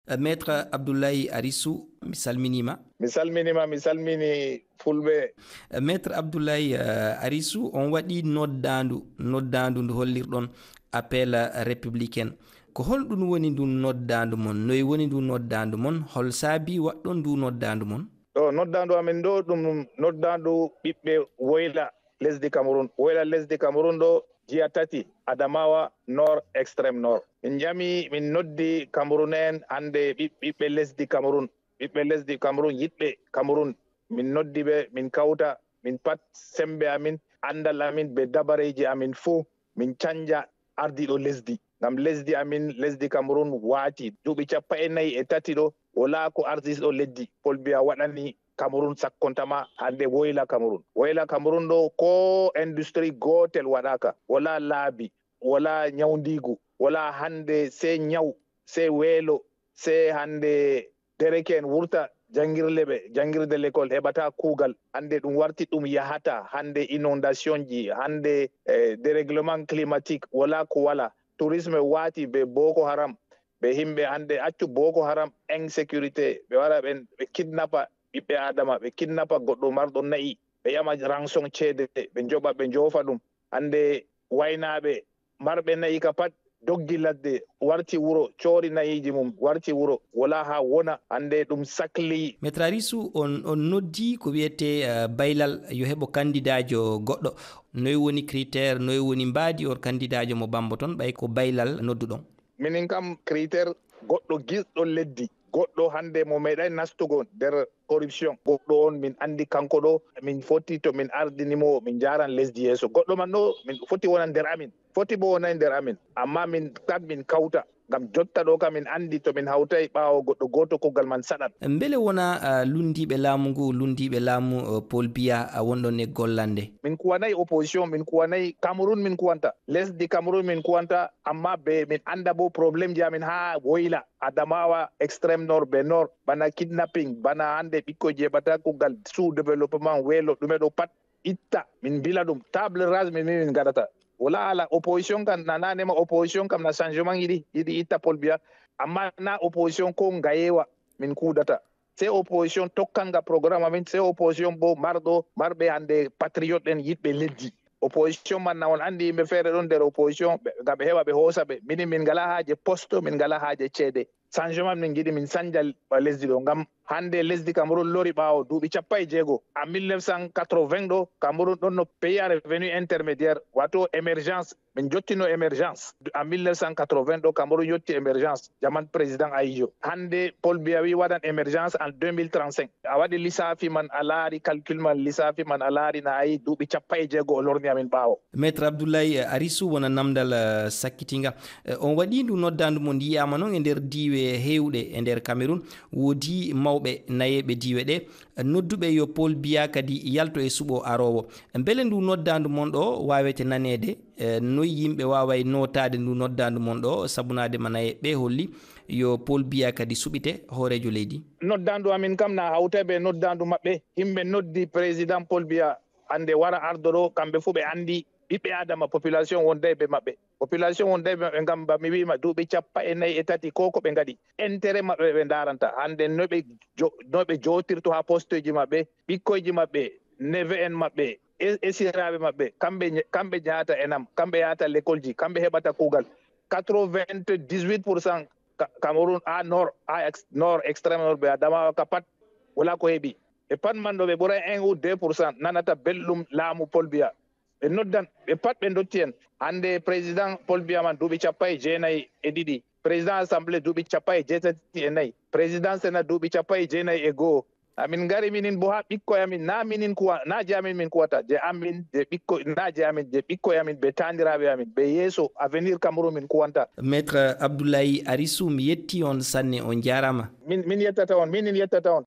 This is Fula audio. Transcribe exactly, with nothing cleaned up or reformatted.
Eh, Maître Abdoulaye Arissou, mi salminiima. Mi salminiima, mi salmini Fulɓe. Eh, Maître Abdoulaye, eh, Arissou, on waɗi noddaandu, noddaandu ndu hollirɗon appel républicain. Ko holɗum woni ndun noddaandu mon? Noy woni ndun noddaandu mon? Hol saabi waɗɗon ndu noddaandu mon? Ɗo noddaandu amin ɗo, ɗum noddaandu ɓiɓɓe woyla lesdi Cameroun. Woyla lesdi Cameroun ɗo jiya tati, Adamawa, Nord, Extrême Nord. Min ƴami, min noddi Cameroun en hannde, ɓiɓ-, ɓiɓɓe lesdi Cameroun, ɓiɓɓe lesdi Cameroun, yiɗɓe Cameroun. Min noddi ɓe, min kawta, min pat sembe amin, anndal amin, be dabareeji amin fuu, min canja ardiiɗo lesdi. Ngam lesdi amin, lesdi Cameroun waati duuɓi cappanɗe nayi e tati ɗo, wala ko ardiiɗo leddi Paul Biya waɗani Cameroun, sakkontama hannde woyla Cameroun. Woyla Cameroun ɗo, ko industrie gootel waɗaaka, wala laabi, wala nyawndiigu, wala hannde se nyaw, se weelo, se hannde dereke en wurta janngirle ɓe, janngirde l'école heɓata kuugal. Hannde ɗum warti ɗum yahata, hannde inondation ji, hannde, eh, dérèglement climatique, wala ko wala. Tourisme waati be Boko Haram, be himɓe hannde accu Boko Haram, insécurité, ɓe wara ɓen, ɓe kidnappa ɓiɓɓe Adama, ɓe kidnappa goɗɗo marɗo na'i, ɓe ƴama rançon ceede, ɓe njoɓa, ɓe njoofa ɗum. Hannde waynaaɓe marɓe na'i ka pat doggi ladde, warti wuro, coori na'iiji mum, warti wuro, wala haa wona, hannde ɗum sakli. Maître Arissou, on, on noddi ko wiyetee, eh, baylal yo heɓo kandidaajo goɗɗo. Noy woni critère, noy woni mbaadi or kandidaajo mo bamboton, ɓay ko baylal nodduɗon? Minin kam critère goɗɗo giɗɗo leddi, goɗɗo hannde mo meeɗay nastugo nder corruption. Goɗɗo on min anndi kanko ɗo, min foti to min ardini mo, min njaaran lesdi yeeso. Goɗɗo man ɗo, min foti wonan nder amin. Foti bo wonay nder amin. Amma min tan min kawta. Ngam jotta ɗo kam min anndi to min hawtay ɓaawo goɗɗo gooto, kuugal man saɗan. Mbele wona, ah, lunndiiɓe laamu ngu, lunndiiɓe laamu, eh, Paul Biya, ah, wonɗon e gollande? Min kuwanay opposition, min kuwanay Cameroun, min kuwanta. Lesdi Cameroun min kuwanta, amma be min annda bo problème ji amin haa woyla. Adamawa, Extrême Nord be Nord, bana kidnapping, bana hannde ɓikkoy jeeɓata kuugal, sous-développement, weelo, ɗume ɗo pat itta, min mbila ɗum. Table rase min, min, min ngaɗata. Wala ala opposition kam, na, na nema opposition kam na changement yiɗi, yiɗi itta Paul Biya. Amma na opposition ko ngayewa min kuudata. Se opposition tokkanga programme amin, se opposition bo marɗo, marɓe hannde patriote en yiɗɓe leddi. Opposition man na on anndi yimɓe feere ɗon nder opposition, ɓe, ngam ɓe heɓa ɓe hoosa ɓe. Minin min ngala haaje poste, min ngala haaje ceede. Changement min ngiɗi min sanja lesdi ɗo. Ngam hannde lesdi Cameroun lori ɓaawo duuɓi cappanɗe jeego. En mille neuf cent quatre-vingts ɗo, Cameroun ɗon no pays à revenu intermédiaire, wato émergence. Min jottino émergence. En mille neuf cent quatre-vingts ɗo, Cameroun yotti émergence. Jaman président Ahidjo. Hannde Paul Biya wi waɗan émergence en deux mille trente-cinq. A waɗi lissafi man, a laari calcul man, lissafi man, a laari na ayi duuɓi cappanɗe jeego o lorni amin ɓaawo. Maître Abdoulaye Arissou wona namdal, eh, sakkitinga. Eh, on waɗi ndu noddandu mo ndiyama non e nder diiwe hewɗe e nder Cameroun. Woodi mawɓe nayeɓe diiwe ɗe, eh, nodduɓe yo Paul Biya kadi yalto e suɓo arowo. Mbele ndu noddandu mon ɗo wawete nanede, eh, noy yimɓe waway notaade ndu noddandu mon ɗo, sabunaade ma nayeɓe holli yo Paul Biya kadi suɓite hooreejo leydi? Noddandu amin kam na hawtay be noddandu maɓɓe. Himɓe noddi président Paul Biya hannde wara ardo ɗo, kamɓe fuu ɓe anndi ɓiɓɓe Adama, population wonday be maɓɓe. Population wonday be maɓɓe ngam ba mi wi'ima duuɓi cappanɗe nayi e tati ko ko ɓe ngaɗi. Intérêt maɓɓe ɓe ndaranta. Hannde no ɓe jo-, no ɓe jootirto haa posteji maɓɓe, ɓikkoyji maɓɓe, neveu en maɓɓe, e, esiraaɓe maɓɓe, kamɓe nye-, kamɓe njahata enam, kamɓe yahata lekolji, kamɓe heɓata kuugal. Quatre-vingt-dix-huit pour cent Ka-, Cameroun, haa nord, haa ex-, nord, extrême nord, ɓe Adamawa ka pat, wala ko heɓi. Ɓe pat man ɗo, ɓe ɓuray un ou deux pour cent nanata belɗum laamu Paul Biya. Ɓe noddan, ɓe pat ɓe ndotti en. Hannde président Paul Biya man duuɓi cappanɗe jeenayi e ɗiɗi. Président assemblée duuɓi cappanɗe jeetati e nayi. Président Sénat duuɓi cappanɗe jeenayi e go'o. Amin ngari minin bo haa ɓikkoy amin, na minin kuwa-, na je amin min kuwata, je amin, je ɓikkoy, na je amin, je ɓikkoy amin, be taandiraaɓe amin, be yeeso, avenir Cameroun min kuwanta. Maître Abdoulaye Arissou, mi yetti on sanne, on jaaraama. Min, min yettata on, minin yettata on.